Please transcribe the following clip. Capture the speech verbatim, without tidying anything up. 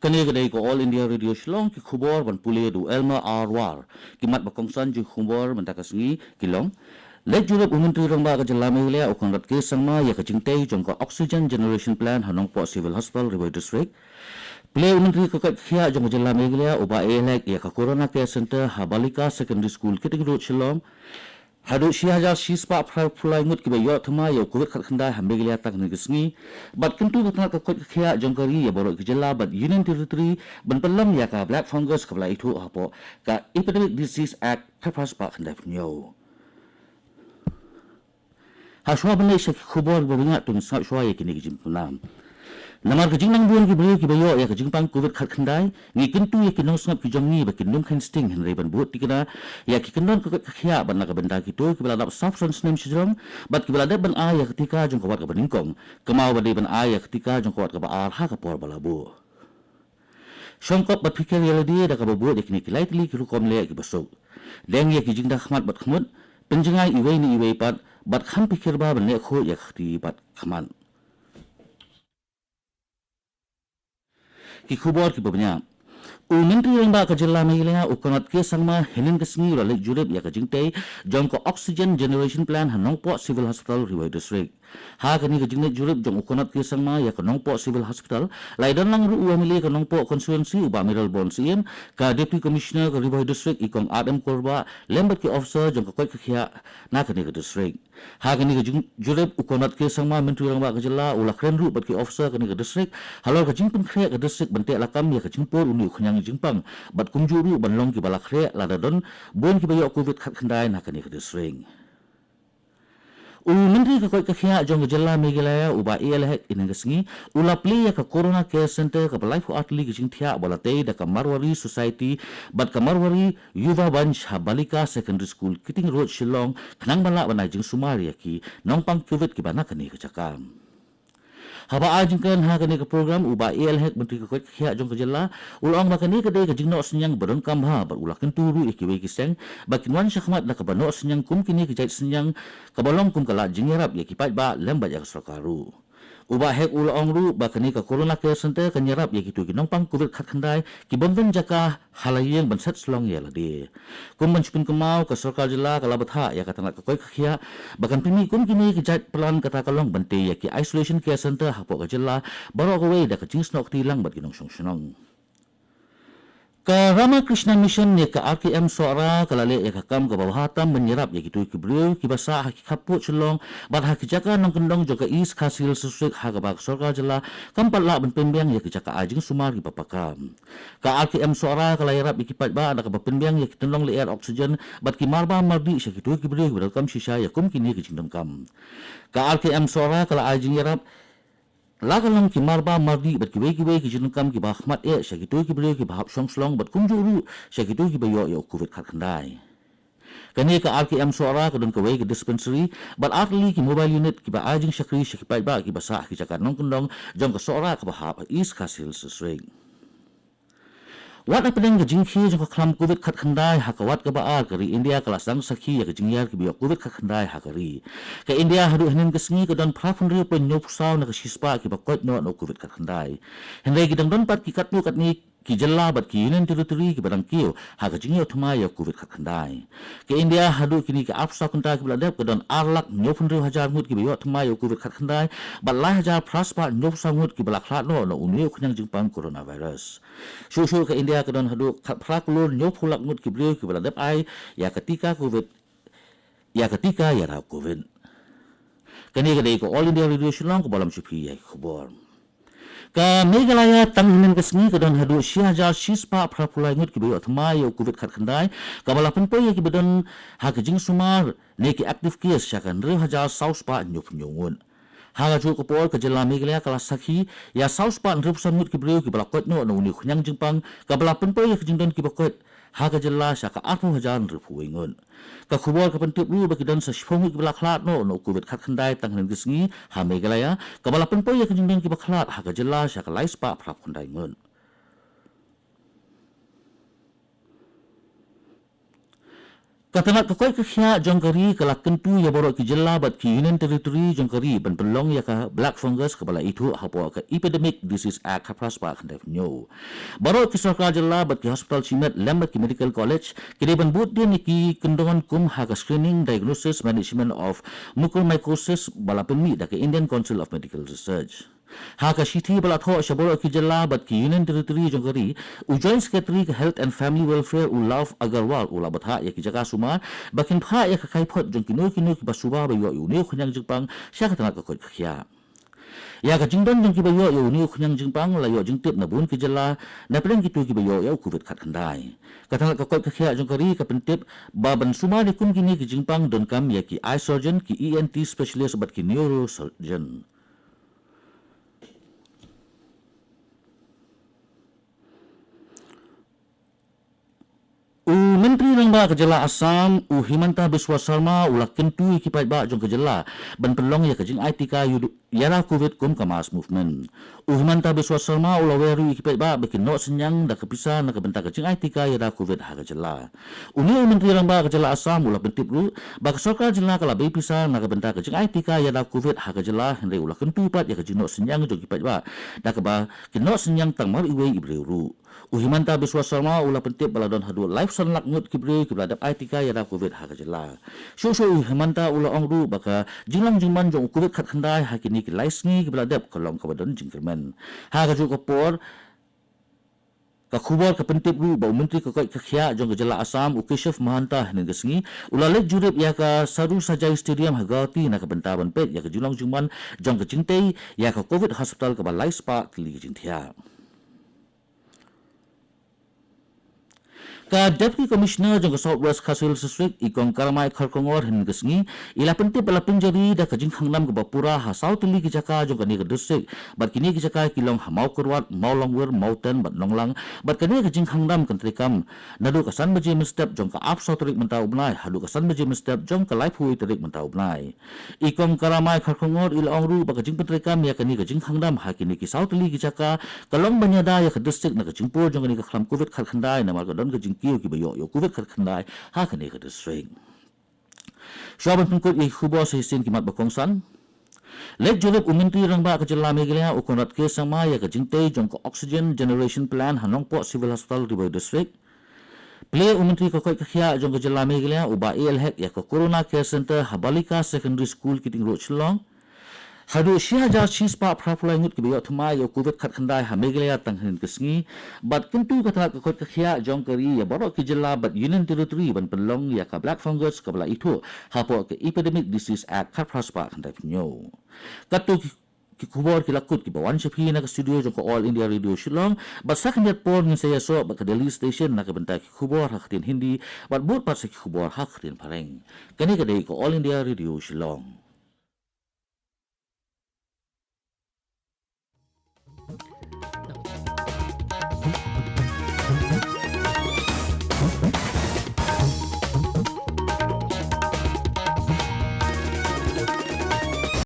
Kane ka dei ka All India Radio Shillong, ki khubor ban pule da u Elmer R War. Ki mat ba kongsan jong ki khubor mynta ka sngi ki long: Leit jurip u Myntri Rangbah ka jylla Meghalaya u Conrad K Sangma ïa ka jingtei jong ka Oxygen Generation Plant ha Nongpoh Civil Hospital, Ri Bhoi District. Plie u Myntri ka koit ka khiah jong ka jylla Meghalaya u Bah A L Hek ïa ka Corona Care Centre ha Balika Secondary School, Keating Road, Shillong. Haduh shi hajar shi spah phra phew lai ngut kiba ïoh thymmai ïa u Covid khatkhyndai ha Meghalaya tang hynne ka sngi. Bad kyntu ka tnat ka koit ka khiah jong ka ri ïa baroh ki jylla bad Union Territory ban pynlong ïa ka black fungus kaba la ithuh hapoh ka Epidemic Disease Act phra phra spah khyndai phew hynñiew. Ha shuwa ban leit sha ki khubor kiba bniah, to ngin sngap shuwa ïa kine ki jingpynpaw. Namar ka jingnang bun ki briew kiba ïoh ïa ka jingpang Covid khatkhyndai, ngi kyntu ïa ki nongsngap ki jong ngi ba kin ym kheiñ sting hynrei ban bud thikna ïa ki kyndon ka koit ka khiah bad na ka bynta kito kiba la dap saw phew san snem shajrong bad kiba la dep ban ai ïa ka tika jong ka wat kaba nyngkong, kynmaw ba dei ban ai ïa ka tika jong ka wat kaba ar ha ka por ba la buh. Shongkop bad phikir ïa lade da kaba bud ïa kine ki lai tylli ki rukom leh kiba suk. Deng ïa ki jingdakhmat bad khmut, pynjngai iwei na iwei pat, bad kham phikir ba ban leh khuid ïa ka kti bad khmat. Ki khubor kiba bniah. U Myntri Rangbah ka jylla Meghalaya u Conrad K Sangma hynnin ka sngi u la leit jurip ïa ka jingtei jong ka Oxygen Generation Plant ha Nongpoh Civil Hospital, Ri Bhoi District. Ha kane ka jingleit jurip jong u Conrad K Sangma ïa ka Nongpoh Civil Hospital, la ïadon lang ruh u M L A ka Nongpoh constituency u Bah Mayralborn Syiem, ka Deputy Commissioner ka Ri Bhoi District i Kong R M Kurbah, lem bad ki officer jong ka koit ka khiah na kane ka district. Ha kane ka jingjurip u Conrad K Sangma, Myntri Rangbah ka jylla, u la kren ruh bad ki officer kane ka district halor ka jingpynkhreh ka district ban teh lakam ïa ka jingpur une u khñiang jingpang bad kumjuh ruh ban long kiba la khreh lada don bun kiba ïoh Covid khatkhyndai na kane ka district. U Myntri ka koit ka khiah jong ka jylla Meghalaya u Bah A L Hek hynnin ka sngi u la plie ïa ka Corona Care Centre kaba laiphew ar tylli ki jingthiah ba la tei da ka Marwari Society bad ka Marwari Yuva Manch ha Balika Secondary School, Keating Road, Shillong, khnang ba lah ban ai jingsumar ïa ki nongpang Covid kiba na kane ka jaka. Haba ai jingkren ha kane ka program, u Bah A L Hek, Myntri ka koit ka khiah jong ka jylla, u la ong ba kane ka dei ka jingnoh synñiang ba donkam bha bad u la kyntu ruh ïa kiwei ki seng ba kin wan shakhmat da kaba noh synñiang kum kine ki jait synñiang kaba long kum ka lad jingïarap ïa ki paidbah lem bad ïa ka sorkar ruh. U Bah Hek u la ong ruh ba kane ka Corona Care Centre kan ïarap ïa kito ki nongpang Covid khatkhyndai ki bym don jaka ha la ïing ban set slong ïa lade. Kum ban shu pynkynmaw, ka sorkar jylla ka la bthah ïa ka tnat ka koit ka khiah ba kan pynmih kum kine ki jait plan, kata ka long ban tei ïa ki Isolation Care Centre hapoh ka jylla baroh kawei da ka jingsnoh kti lang bad ki nongshong shnong. Ka Ramakrishna Mission ne ka R K M Sohra ka la leh ïa ka kam kaba bha tam ban ïarap ïa kito ki briew kiba sah ha ki khappud Shillong bad ha ki jaka nongkyndong jong ka East Khasi Hills District, ha kaba ka sorkar jylla kam pat lah ban pynbiang ïa ki jaka ai jingsumar kiba paka. Ka R K M Sohra ka la ïarap ïa ki paidbah da kaba pynbiang ïa ki tyllong lyer oxygen bad ki marba mardih sha kito ki briew kiba donkam shisha ïa kum kine ki jingdonkam. Ka R K M Sohra ka la ai jingïarap la ka long ki marba mardih bad kiwei kiwei ki jingdonkam kiba khmat eh sha kito ki briew kiba hap shong shlong bad kumjuh ruh sha kito kiba ïoh ïa u Covid khatkhyndai. Kane ka R K M Sohra ka don kawei ka dispensary bad ar tylli ki mobile unit kiba ai jingshakri sha ki paidbah kiba sah ha ki jaka nongkyndong jong ka Sohra kaba hap ha East Khasi Hills District. Wat hapdeng ka jingkhie jong ka khlam Covid khatkhyndai ha ka wat kaba ar, ka ri India ka la sdang sakhi ïa ka jingïar kiba ïoh Covid khatkhyndai ha ka ri. Ka India haduh hynnin ka sngi ka don phra phew hynriew point hynñiew phew saw na ka shispah kiba koit noh na u Covid khatkhyndai. Hynrei ki dang don pat ki katto katne ki jylla bad ki Union Territory kiba dang kiew ha ka jingïoh thymmai ïa u Covid khatkhyndai. Ka India haduh kine ki arphew saw kynta kiba la dep ka don ar lak hynñiew phew hynriew hajar ngut kiba ïoh thymmai ïa u Covid khatkhyndai bad lai hajar phra spah hynñiew phew saw ngut kiba la khlad noh na une u khñiang jingpang coronavirus. Shuh shuh ka India ka don haduh khatphra klur hynñiew phew lak ngut ki briew kiba la dep ai ïa ka tika Covid, ïa ka tika ïarap Covid. Kane ka dei ka All India Radio Shillong kaba lam sha phi ïa ki khubor. Ka Meghalaya tang hynnin ka sngi ka don haduh shi hajar shi spah phra phew lai ngut kiba ïoh thymmai ïa u Covid khatkhyndai, kaba la pynpoi ïa kiba don ha ka jingsumar ne ki active case sha ka hynriew hajar saw spah hynñiew phew hynñiew ngut. Ha kajuh ka por ka jylla Meghalaya ka la sakhi ïa saw spah hynriew phew san ngut ki briew kiba la koit noh na une u khñiang jingpang, kaba la pynpoi ïa ka jingdon kiba koit ha ka jylla sha ka arphew hajar hynriew phew wei ngut. Ka khubor ka pyntip ruh ba ki don sa shiphew ngut kiba la khlad noh na u Covid khatkhyndai tang hynnin ka sngi ha Meghalaya, kaba la pynpoi ïa ka jingdon kiba khlad ha ka jylla sha ka lai spah phra phew khyndai ngut. Ka tnat ka koit ka khiah jong ka ri ka la kyntu ïa baroh ki jylla bad ki Union Territory jong ka ri ban pynlong ïa ka black fungus kaba la ithuh hapoh ka Epidemic Disease Act khatphra spah khyndai phew. Baroh ki sorkar jylla bad ki hospital shimet lem bad ki medical college ki dei ban bud dien ïa ki kyndon kum ha ka screening, diagnosis, management of mucormycosis ba la pynmih da ka Indian Council of Medical Research. Ha ka shithi ba la thoh sha baroh ki jylla bad ki Union Territory jong ka ri, u Joint Secretary ka Health and Family Welfare u Love Agarwal u la bthah ïa ki jaka sumar ba kin phah ïa ka kaiphod jong kino kino kiba suba ba ïoh ïa une u khñiang jingpang sha ka tnat ka koit ka khiah. Ïa ka jingdon jong kiba ïoh ïa une u khñiang jingpang la ïoh jingtip na bun ki jylla na pdeng kito kiba ïoh ïa u covid khatkhyndai. Ka tnat ka koit ka khiah jong ka ri ka pyntip ba ban sumar ïa kum kine ki jingpang donkam ïa ki eye surgeon, ki E N T specialist bad ki neurosurgeon. U Myntri Rangbah ka jylla Assam, u Himanta Biswa Sarma, u la kyntu ïa ki paidbah jong ka jylla ban pynlong ïa ka jingai tika ïa u-, ïada covid kum ka mass movement. U Himanta Biswa Sarma u la wer ruh ïa ki paidbah ba kin noh synñiang da ka pisa na ka bynta ka jingai tika ïada covid ha ka jylla. Une u Myntri Rangbah ka jylla Assam u la pyntip ruh ba ka sorkar jylla ka la bei pisa na ka bynta ka jingai tika ïada covid ha ka jylla, hynrei u la kyntu pat ïa ka jingnoh synñiang jong ki paidbah da kaba kin noh synñiang tang mar iwei i briew ruh. U Himanta Biswa Sarma u la pyntip ba la don haduh laiphew san lak ngut ki briew kiba la dep ai tika ïada covid ha ka jylla. Shuh shuh u Himanta u la ong ruh ba ka jinglong jingman jong u covid khatkhyndai ha kine ki lai sngi kiba la dep ka long kaba don jingkyrmen. Ha kajuh ka por, ka khubor ka pyntip ruh ba u Myntri ka koit ka khiah jong ka jylla Assam, u Keshav Mahanta, hynnin ka sngi u la leit jurip ïa ka Sadhu Sanjay Stadium ha Guwahati na ka bynta ban peit ïa ka jinglong jingman jong ka jingtei ïa ka covid hospital kaba lai spah tylli ka jingthiah. Ka Deputy Commissioner jong ka South West Khasi Hills District, i Kong Karamai Kharkongor, hynnin ka sngi i la pyntip ba la pynjari da ka jingkhang nam kaba pura ha saw tylli ki jaka jong kane ka district, bad kine ki jaka ki long ha Mawkyrwat, Mawlongwir, Mawten bad Nonglang, bad kane ka jingkhang nam kan treikam naduh ka san baje mynstep jong ka arphew saw tarik mynta u bnai haduh ka san baje mynstep jong ka laiphew wei tarik mynta u bnai. I Kong Karamai Kharkongor i la ong ruh ba ka jingpyntreikam ïa kane ka jingkhang nam ha kine ki saw tylli ki jaka ka long ban ïada ïa ka district na ka jingpur jong kane ka khlam covid khatkhyndai, namar ka don ka jingkiew kiba ïoh ïa u covid khatkhyndai ha kane ka district. Shuwa ban pynkut ïa ki khubor, sa shisien ki mat ba kongsan. Leit jurip u Myntri Rangbah ka jylla Meghalaya, u Conrad K Sangma, ïa ka jingtei jong ka Oxygen Generation Plant ha Nongpoh Civil Hospital, Ri Bhoi District. Plie u Myntri ka koit ka khiah jong ka jylla Meghalaya, u Bah A L Hek, ïa ka Corona Care Centre ha Balika Secondary School, Kiting Road, Shillong. Haduh shi hajar shi spah phra phew lai ngut kiba ïoh thymmai ïa u covid khatkhyndai ha Meghalaya tang hynnin ka sngi. Bad kyntu ka tnat ka koit ka khiah jong ka ri ïa baroh ki jylla bad Union Territory ban pynlong ïa ka black fungus kaba la ithuh hapoh ka Epidemic Disease Act khatphra spah khyndai phew hynñiew. Katto ki, ki khubor ki la kut kiba wan sha phi na ka studio jong ka All India Radio Shillong, bad sa khyndiat por ngin sa ïasoh bad ka Delhi Station na ka bynta ki khubor ha ka ktien Hindi, bad bud pat sa ki khubor ha ka ktien Phareng. Kane ka dei ka All India Radio Shillong.